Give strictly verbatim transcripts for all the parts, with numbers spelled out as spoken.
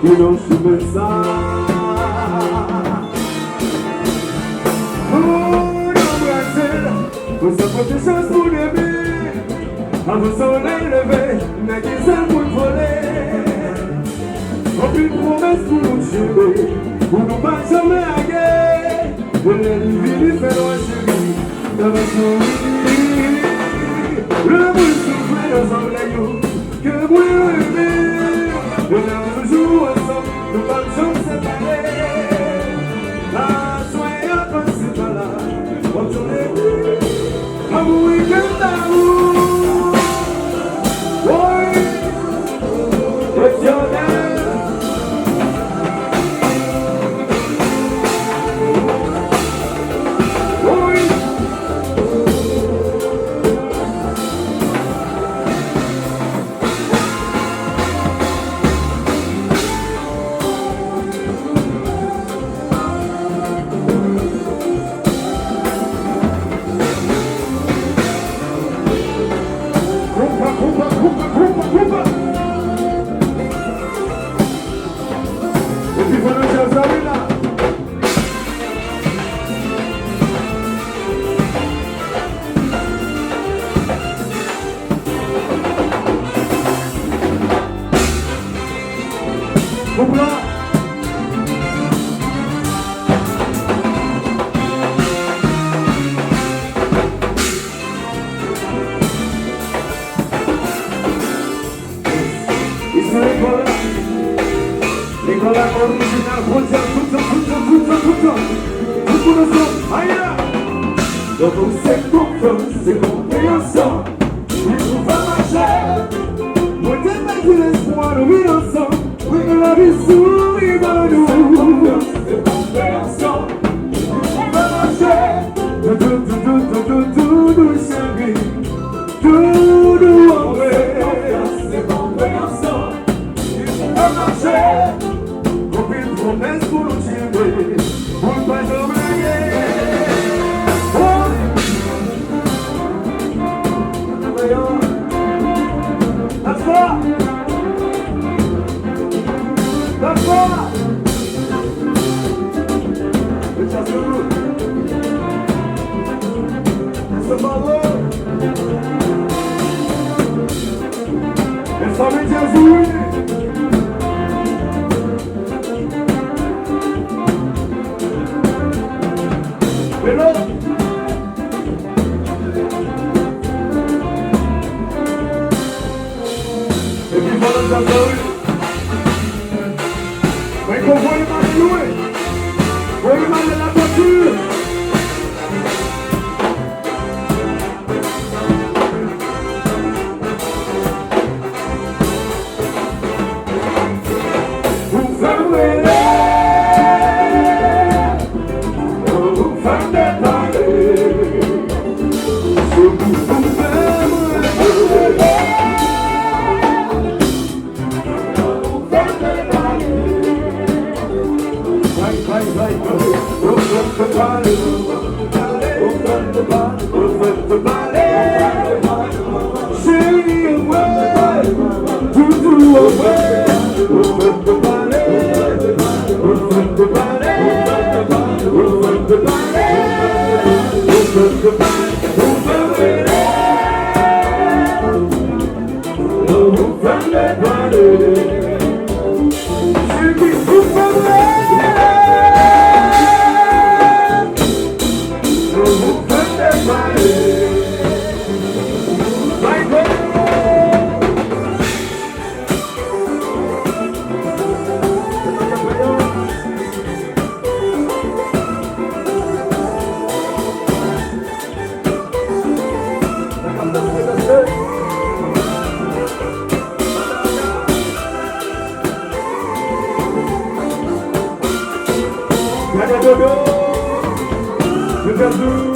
Ki nan chimen sa. Pou n anbrase l, pou sa pote chans pou demen. Avan solèy leve, nèg gen zèl pou l vole. Anpil pwomès pou nou tchebe, pou nou pa janmen lage. Lè li vini fè nwa cheri, n ap souri. Lanmou soufle nan zòrèy ou, ke mwen renmen. E n ap toujou ansanm, nou p ap janm separe. Aswè a pase pa la, w ap tounen. Amour et que d'amour. Woy. Etènèl. Woy. Konpa, konpa, konpa, konpa, konpa. Epi pandan djaz la, wi la. Gwoup la. Isi lekòl la. Lekòl la orijinal, Bondye, tout tan, tout tan, tout tan, tout tan. Tout moun ansanm, aye la. Lanmou se konfyans, se konpreyansyon. Li pou pa mache. Mwen te pèdi lespwa, nou vin ansanm. Wi, lavi souri ban nou. Doudou, doudou, doudou, doudou, doudou, cheri. Doudou, anmwe. Anpil pwomès pou nou tchebe. Pou n pa janm lage. Oh! That's all. That's all. Let's just do it. That's the ball. Let's all just do it. Hello. Epi pandan djaz la, wi. Mwen ko voye m ale lwen. Voye m ale la pati. Ou fè m rele, ou fè m depale. Se pou ou fè m rele, ou fè m depale. Bay, bay, bay, bay. Ou fè m depale, ou fè m depale, ou fè m depale. Cheri, anmwe, doudou, anmwe. Ou fè m pale, ou fè m pale, ou fè m pale, ou fè m pale, ou fè m rele. Ou fè m pale. Cheri, ou fè m rele. Ou fè m pale. Gade Dodo, Dodo, Dodo.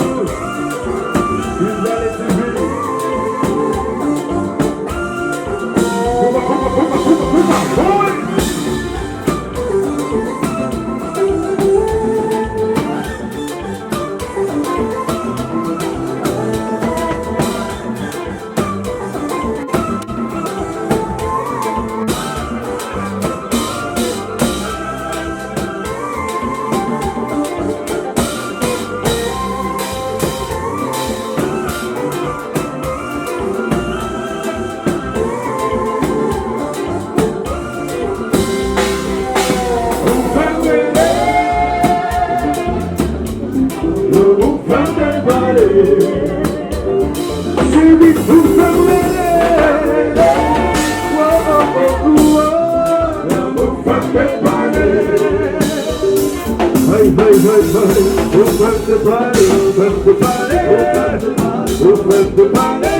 Hey, hey, hey, hey, ou fè m te pale, ou fè m te pale, ou fè m te pale, ou fè m te pale.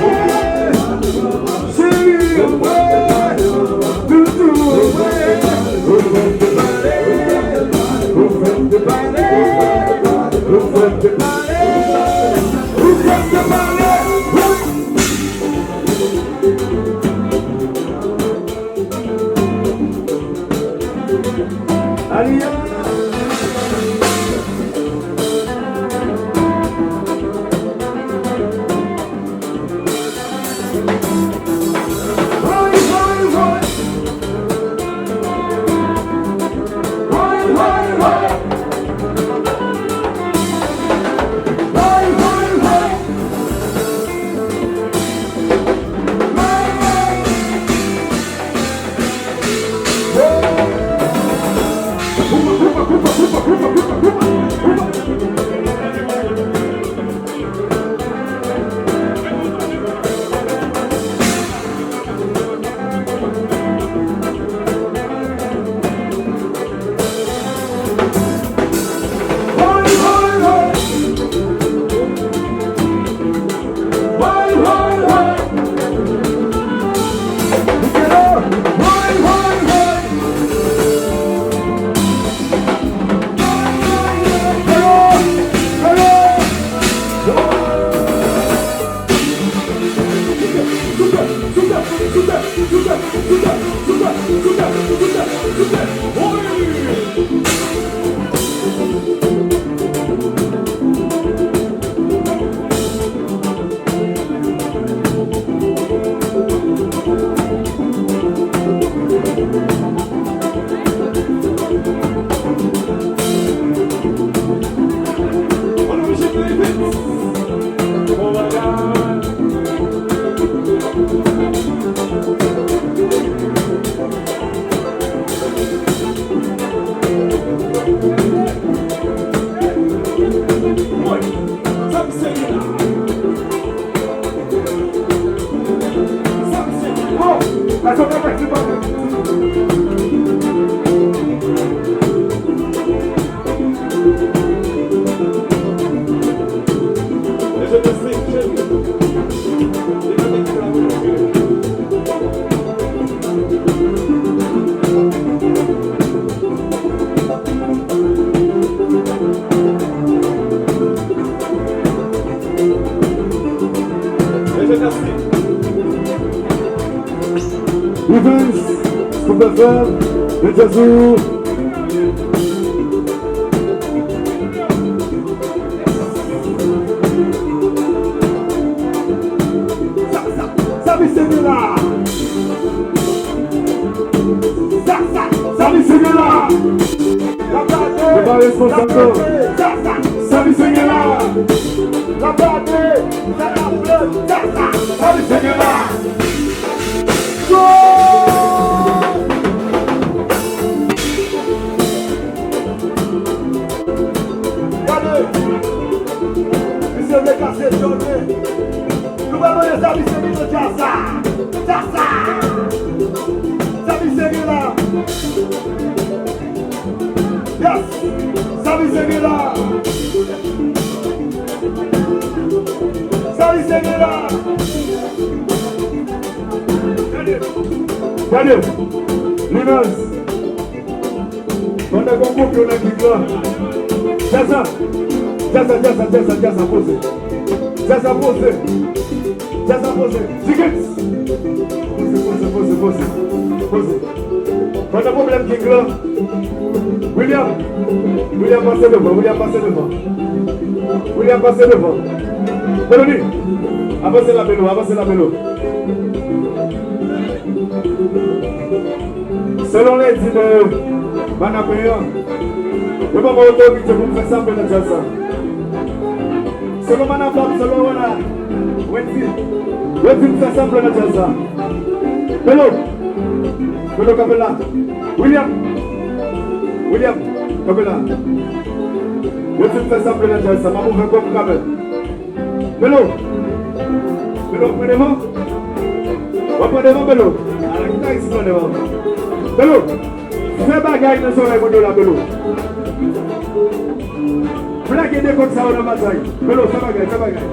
Cheri, ou mwen, doudou, ou mwen, ou fè m te pale, ou fè m te pale, ou fè m te pale, ou fè m te pale. Aliya. Evans, Super Fun, Benjazou. Sa, sa, sa misye gen la? Sa, sa, sa misye gen la? N ap gade. Nou pa responsab, non. Sa, sa, sa misye gen la? N ap gade. Sa, sa, sa misye gen la? Gòl! Gade! Misye vle kase jòne. Nou pral mande sa misye gen nan djaz la. Djaz la. Sa misye gen la. Yes. Sa misye gen la. Sa misye gen la. Gade. Gade. Linaz. Pandan gon koup yo nan gig lan. Djaz la. Djaz la, djaz la, djaz la, djaz la, poze. Djaz la, poze. Djaz la, poze. Tickets. Poze, poze, poze, poze. Poze. Pandan pwoblèm gig lan. William. William, pase devan. William, pase devan. William, pase devan. Melody. Avanse la, Melo. Avanse la, Melo. Selon ledi de Manapen an, yo ban mwen otorite pou m fè sa m vle nan djaz sa. Selon Manapa, selon Wana, Wendy, Wendy, m fè sa m vle nan djaz sa. Melo, Melo, kanpe la. William, William, kanpe la. Yo fin fè sa pou nan djaz sa, m ap ouvè kò pou kamèt. Belo! Belo, w ap pran devan? W ap pran devan, Belo? Ala ki ta isi pran devan. Belo! Fè bagay nan zòrèy moun yo la, Belo. Plage de kòk sa yo nan batay. Belo, fè bagay, fè bagay.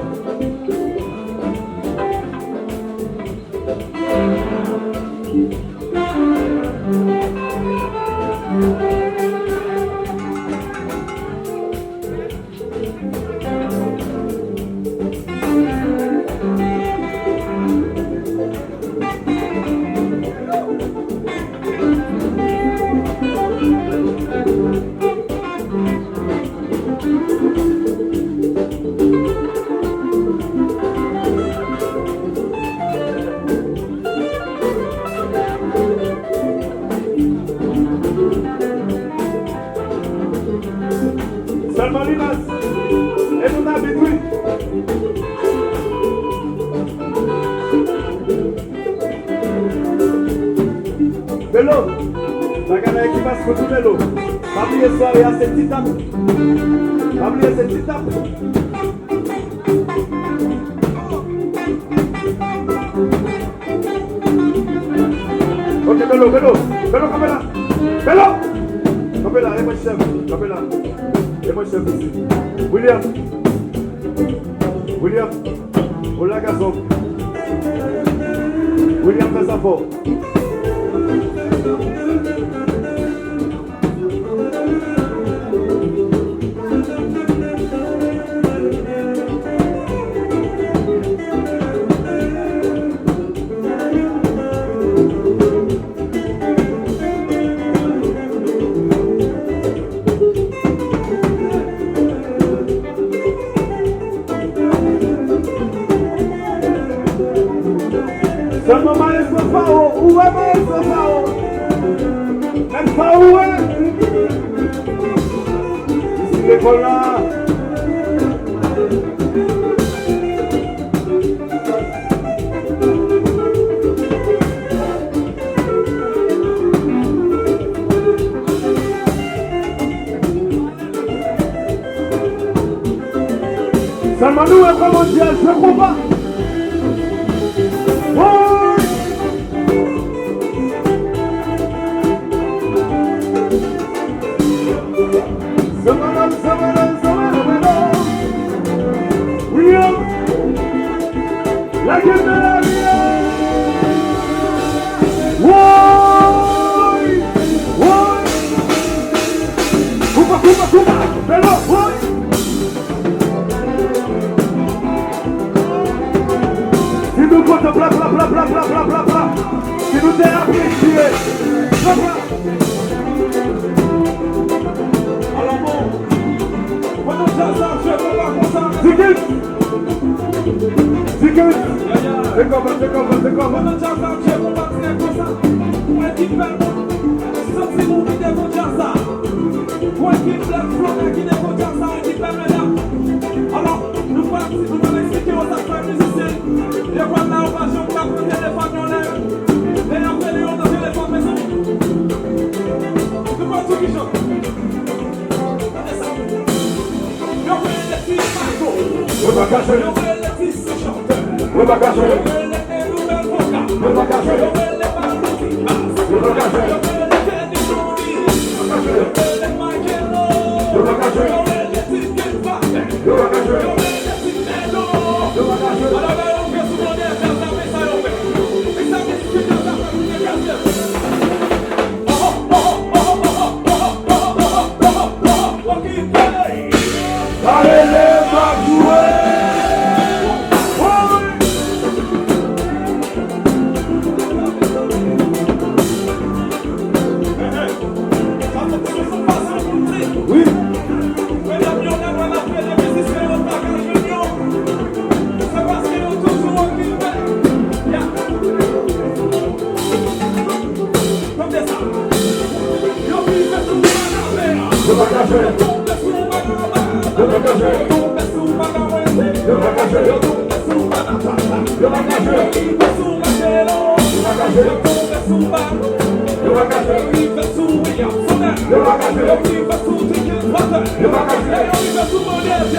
Sèlman Linas. E nou nan vit, wi. Belo, bagay la ekipas pou tou Belo. Pa bliye sware a se ti tap. Pa bliye se ti tap. Ok, Belo, Belo, Belo, kanpe la. Belo! Kanpe la, e mwen chèf, kanpe la. E mwen chèf isi. William. William. Hola, gason. William, fè sa fò. Sèlman Maestro Fao, ou wè Maestro Fao? Mèt Fao, ou wè? Isi lekòl la. Sèlman nou wè kòman Dyaz fè konba. Woy! Sèlman, sèlman, sèlman, sèlman. Wi, yo. Lage men la, wi, yo. Woy! Woy! Koupa, koupa, koupa! Belo, woy! Si nou kontan, pla, pla, pla. Si nou te apresye, pla, pla. Alò bon, pandan djaz la ap jwe konba konsa, Dikens! Dikens! Te kòman, te kòman, te kòman? Pandan djaz la ap jwe konba ti nèg konsa, mwen ki fè l bon, santi nou ki te gon djaz la. Mwen ki fè l flonè ki te gon djaz la, mwen ki fè l medam. Alò, nou pral, nou pral eksplike yo sa k fè mizisyen. Yo pral la, yo pa janm ka pran telefòn yo lè, lè y ap rele yo nan telefòn, mezanmi. Nou pral di w kijan. Tande sa. Yo rele ti maestro. Yo pa ka jwe. Yo rele ti chantè. Yo pa ka jwe. Yo rele nouvèl vokal. Yo pa ka jwe. Yo rele Malouti Bas. Yo pa ka jwe. Yo rele Kenny Johnny. Yo pa ka jwe. Yo rele Mike Elo. Yo pa ka jwe. Yo rele ti Ken Valen. Yo pa ka jwe. Yo rele ti Melo. Yo pa ka jwe. Alò, lè yo fè sou modèl djaz la, men sa yo fè. Egzakte. Ale leve jwe. Wi. Medam yo, lè mwen ap rele mizisyen yo pa ka jwenn yo, se paske yo toujou okipe. Ya. Tande sa. Yo rive sou kanapè a. Yo pa ka jwe. Yo tonbe sou bagaba. Yo pa ka jwe. Yo tonbe sou bagaba. Yo pa ka jwe. Yo tonbe sou bagaba. Yo pa ka jwe. Yo rive sou Makelo. Yo pa ka jwe. Yo tonbe sou Balo. Yo pa ka jwe. Yo rive sou Williamson. Yo pa ka jwe. Yo pa ka jwe.